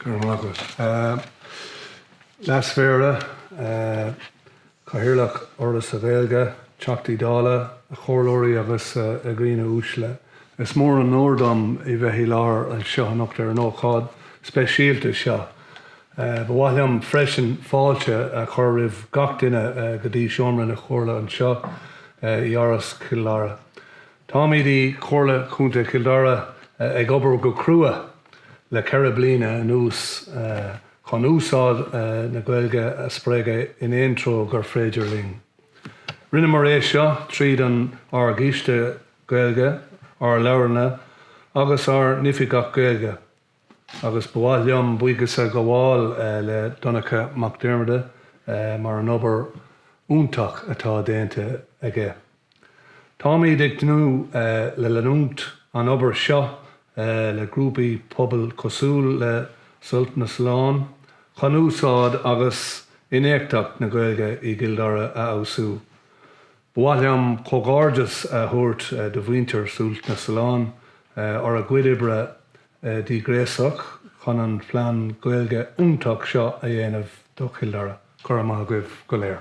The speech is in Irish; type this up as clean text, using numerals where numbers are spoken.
Go raibh maith agat. Leas-Mhéara, Cathaoirleach Fhoras na Gaeilge, Teachtaí Dála, a Chomhairleoirí agus a dhaoine uaisle. Is mór an onóir dom a bheith i láthair anseo anocht ar an ócáid speisialta seo. Ba mhaith liom freisin fáilte a chur roimh gach duine go dtí Seomra na Comhairle anseo i Áras Chill Dara. Táimid i Comhairle Chontae Chill Dara ag obair go crua le 4 bliana anuas chun úsáid na Gaeilge a spreagadh in aon treo gur féidir linn. Rinneamar é seo tríd an ár gCoiste Gaeilge, ár leabharlanna agus ár n-oifigeach Gaeilge agus ba mhaith liom buíochas a ghabháil le Donncha Mac Diarmada mar an obair iontach atá déanta aige. Táimid ag tnúth le leanúint an obair seo le grúpaí pobail cosúil le Sult na Sollán chun úsáid agus infheictheacht na Gaeilge i gCill Dara a fheabhsú. Ba mhaith liom comhghairdeas a thabhairt do mhuintir Sult na Sollán ar a gcuid oibre díograiseach chun an phlean Gaeilge iontach seo a dhéanamh do Chill Dara. Go raibh maith agaibh go léir.